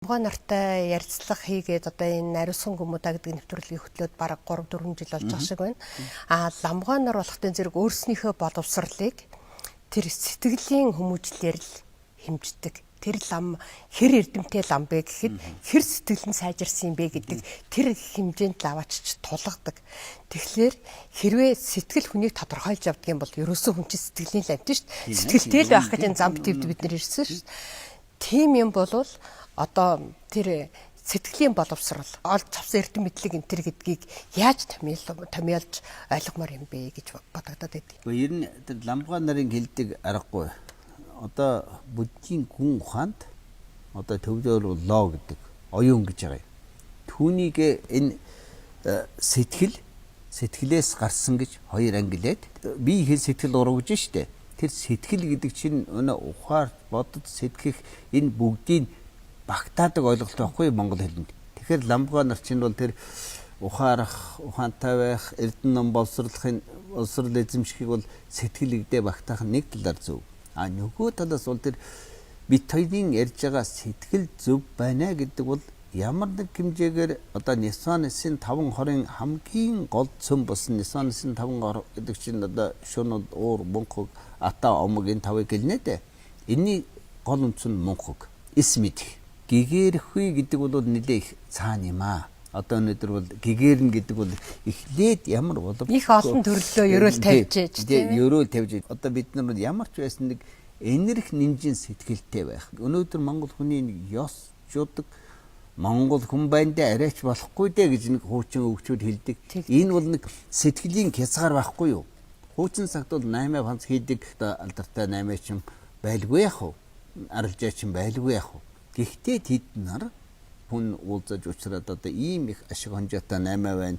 Ламгуй нартай ярилцлага хийгээд одоо энэ Ариусган гүмүда гэдэг нэвтрүүлгийг хөтлөөд бараг 3 4 жил болж байгаа шиг байна. А ламгуй нар болохтын зэрэг өөрснийхөө боловсролыг тэр сэтгэлийн хүмүүжлэр л хэмждэг. Тэр лам хэр эрдэмтэй лам бэ гэхэд хэр сэтгэл нь сайжирсан юм бэ гэдэг тэр хэмжээнд лаваачч тулгадаг. Тэгэхээр хэрвээ сэтгэл хүнийг тодорхойлж явдаг юм бол ерөөсөө хүн чинь сэтгэлийн л амт шүү дээ. Сэтгэлтэй л байх гэж энэ зам твд бид нэр ирсэн шүү дээ. Тийм юм болвол одоо тэр сэтгэлийн боловсрал, олж авсан эрдэм мэдлэг энэ төр гэдгийг яаж томьёолж ойлгомоор юм бэ гэж бодогдоод байдаг. Гэхдээ ер нь тэр ламгай нарын хэлдэг аргагүй. Одоо буддийн гүн ухаанд одоо төвлөр лоо гэдэг оюун гэж байгаа юм. Түүнийг энэ сэтгэл сэтгэлээс гарсан гэж хоёр ангилаад би хэл сэтгэл урвж штэ. Тэр сэтгэл гэдэг чинь өнөө ухаар бодод сэтгэх энэ бүгдийг багтаадаг ойлголт байхгүй монгол хэлэнд. Тэгэхээр ламгай нар чинь бол тэр ухаарах, ухаантай байх, эрдэнэ ном боловсрлохын боловсрол эзэмшихийг бол сэтгэл гэдээ багтаах нэг талаар зөв. А нөгөө талаас бол тэр бит хоёрын ярьж байгаа сэтгэл зөв байна гэдэг бол ямар нэг хэмжээгээр одоо Nissan S-ийн 5 хорын хамгийн гол цөм болсон Nissan S-ийн 5 хор гэдэг чинь одоо шунал, уур, мунхаг, ата, омог энэ тавыг гэлнэ дээ. Энийний гол үндс нь мунхаг, эс мэдэх. Гэгэрхгүй гэдэг бол нэлээ их цаана юм аа. Одоо өнөөдөр бол гэгэрнэ гэдэг бол эхлээд ямар болов их олон төрлөө ерөөл тавьж ээж тийм ерөөл тавьж. Одоо бид нар ямар ч байсан нэг энерги нинжин сэтгэлтэй байх. Өнөөдөр монгол хүний нэг ёс жудаг монгол хүн байна даа арайч болохгүй дээ гэж нэг хуучин өвчүүд хэлдэг. Энэ бол нэг сэтгэлийн хязгаар байхгүй юу? Хуучин цагт бол 8 фанц хийдэг одоо алдартай 8 чин байлгүй яах вэ? Аралжаа чин байлгүй яах вэ? Гэхдээ тэд нар хүн уулзаж уулзраад одоо ийм их ашиг хонжоотой 8 байна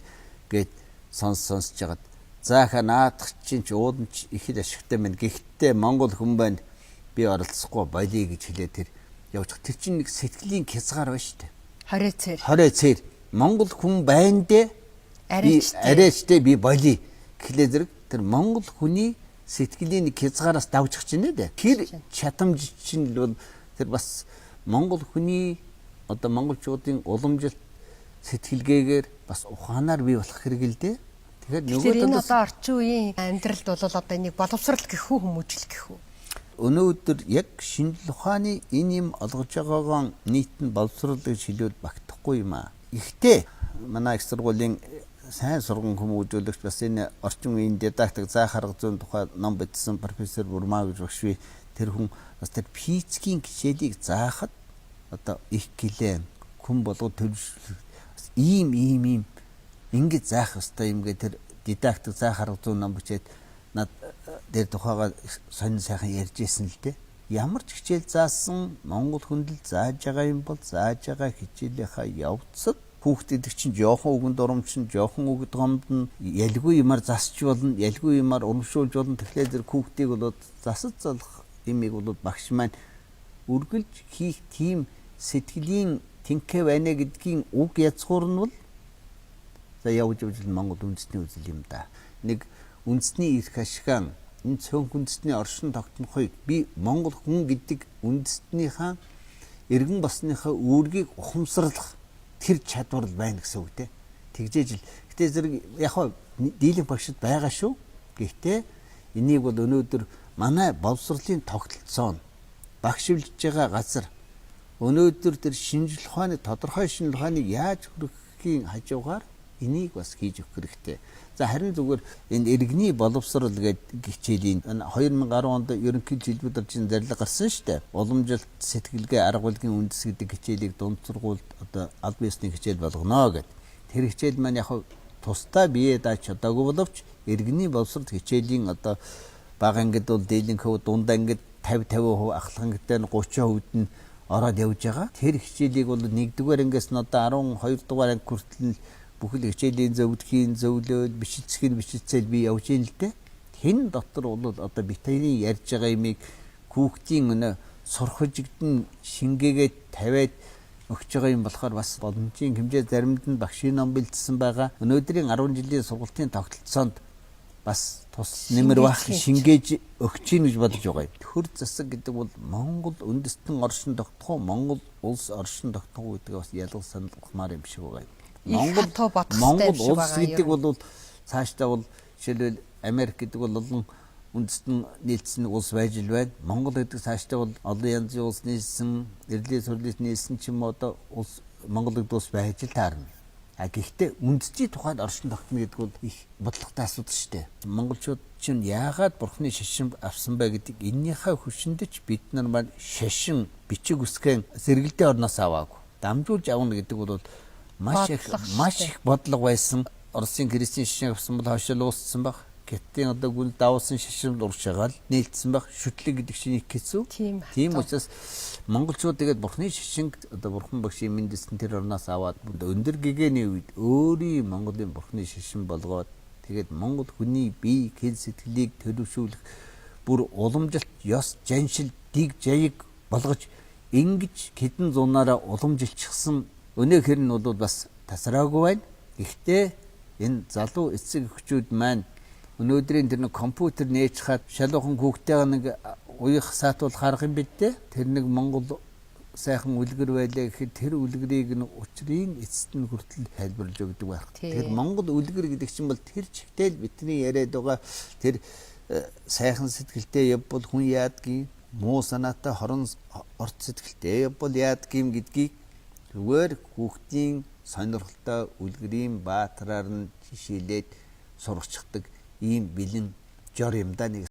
гэд сонсож жагаад заахаа наадах чинь ч уулын ч их л ашигтай байна. Гэхдээ монгол хүн байна би оролцохгүй болиё гэж хэлээ тэр явж. Тэр чинь нэг сэтгэлийн хязгаар байна шүү дээ. Хорой цэр. Хорой цэр. Монгол хүн байна дээ. Арайчтэй би болиё гэхлээр зэрэг тэр монгол хүний сэтгэлийн нэг хязгаараас давчих чинь дээ. Тэр чадамж чинь бол тэр бас монгол хүний одоо монголчуудын уламжилт сэтгэлгээгээр бас ухаанаар бий болох хэрэг л дээ. Тэгэхээр нөгөө энэ одоо орчин үеийн амьдралд бол одоо энийг боловсрал гэх үү хүмүүжил гэх үү? Өнөөдөр яг шинжлэх ухааны энэ юм олгож байгаагаа нийт нь боловсрол гэж хэлбэл багтахгүй юм аа. Гэхдээ манай их сургуулийн сайн сурган хүмүүжүүлэгч бас энэ орчин үеийн дидактик заах арга зүйн тухай ном бичсэн профессор Бурмаа гэж багш би тэр хүн бас тэр физикийн хичээлийг заахад одоо их гэлээ хүн болгоод төлөвшөх бас ийм ийм ийм ингэж заах ёстой юм гэ тэр дидактик заах арга зүйн ном бичээд над дээр тухайгаа сонин сайхан ярьж исэн л дээ. Ямар ч хичээл заасан монгол хүндэл зааж байгаа юм бол зааж байгаа хичээлийнхаа явцад хүүхд гэдэг чинь жоохон үгэнд урамчин, жоохон үг гомд нь ялгүй юмар засч болно, ялгүй юмар урамшуулж болно. Тэгэхээр зэрэг хүүхдийг бол засаж залах юмыг бол багш маань үргэлж хийх тийм сэтгэлийн тэнхээ байна гэдгийн уг язгуур нь бол за явж явж Монгол үндэсний үзэл юм да. Нэг үндэсний эрх ашиган энэ цөөнх үндэсний оршин тогтнохыг би монгол хүн гэдэг үндэстнийхаа эргэн болсныхаа үүргийг ухамсарлах тэр чадвар л байна гэсэн үг те. Тэгжээж л. Гэтэ зэрэг яг хаа дийлэн багшд байгаа шүү. Гэхдээ энийг бол өнөөдөр манай боловсролын тогтолцоо нь багш эвлэж байгаа газар өнөөдөр тэр шинжлэх ухааны тодорхой шинжлэх ухааныг яаж хүргэхийн хажуугаар энийг бас хийж өгөх хэрэгтэй. За харин зүгээр энэ иргэний боловсрол гэдэг хичээлийн 2010 онд ерөнхий жилбүүд орчин зарлиг гарсан шүү дээ. Уламжилт сэтгэлгээ арга барилын үндэс гэдэг хичээлийг дунд сургуульд одоо албан ёсны хичээл болгоно гэд. Тэр хичээл маань яг тусдаа бие дааж чадаагүй боловч иргэний боловсрол хичээлийн одоо бага ангид бол дийлэнх хөв, дунд ангид 50 50%, ахлах ангидтай нь 30% нь ороод явж байгаа. Тэр хичээлийг бол 1-р ангиас нь одоо 12 дугаар анги хүртэл бүхэл хичээлийн зөвлөхийн зөвлөөл, бичилцхийн бичилцэл би явж ийн л дээ. Хэн дотор бол одоо бит хоёрын ярьж байгаа юмыг хүүхдийн өнөө сурхажигдэн шингээгээд тавиад өгч байгаа юм болохоор бас боломжийн хэмжээ заримд нь багшийн ном бэлдсэн байгаа. Өнөөдрийн 10 жилийн сургалтын тогтолцоонд Бас тус нэмэр бах шингээж өгч ийн гэж бодож байгаа юм. Төр засаг гэдэг бол Монгол үндэстэн оршин тогтох уу, Монгол улс оршин тогтох уу гэдгээ бас ялгал санал болгохмаар юм шиг байгаа юм. Монгол Монгол улс гэдэг бол цаашдаа бол жишээлбэл Америк гэдэг бол олон үндэстэн нийлсэн улс байж л байна. Монгол гэдэг цаашдаа бол олон янзын улс нийлсэн, эрлийн сурлын нийлсэн ч юм уу одоо улс Монгол гэдэг улс байж л таарна. А гэхдээ үндэсний тухайд оршин тогтно гэдэг бол их бодлоготой асуудал шүү дээ. Монголчууд чинь яагаад бурхны шашин авсан бэ гэдэг эннийхээ хүчинд ч бид нар маань шашин бичиг үсгэн сэргэлтийн орноос аваагүй. Дамжуулж авна гэдэг бол маш их маш их бодлого байсан. Оросын крестийн шашин авсан бол хойшоо ууссан баг. Хятадын одоо гүн давуулсан шашин уршаагаал нийлцсэн баг. Шүтлэг гэдэг чинь их хэцүү. Тийм учраас монголчууд тэгээд бурхны шашинг одоо бурхан багшийн мэндэлсэн тэр орноос аваад өндөр гэгээний үед өөрийн Монголын бурхны шашин болгоод тэгээд монгол хүний бие хэл сэтгэлийг төлөвшүүлэх бүр уламжилт ёс жаншил дэг жаяг болгож ингэж хэдэн зуунаараа уламжилчихсан өнөөх хэр нь бол бас тасраагүй байна. Гэхдээ энэ залуу эцэг эхчүүд маань өнөөдрийн тэр нэг компьютер нээж хаад шалуухан хүүхдтэйгээ нэг уях саатуул харах юм бид те. Тэр нэг Монгол сайхан үлгэр байлаа гэхэд тэр үлгэрийг нь учрын эцэст нь хүртэл тайлбарлаж өгдөг байх. Тэр Монгол үлгэр гэдэг чинь бол тэр чигтэл бидний яриад байгаа тэр сайхан сэтгэлтэй явбал хүн яадгийн, муу санаатай хорон орт сэтгэлтэй явбал яадгийн гэдгийг зүгээр хүүхдийн сонирхолтой үлгэрийн баатраар нь жишээлээд сургачихдаг ийм бэлэн жор юм да нэг.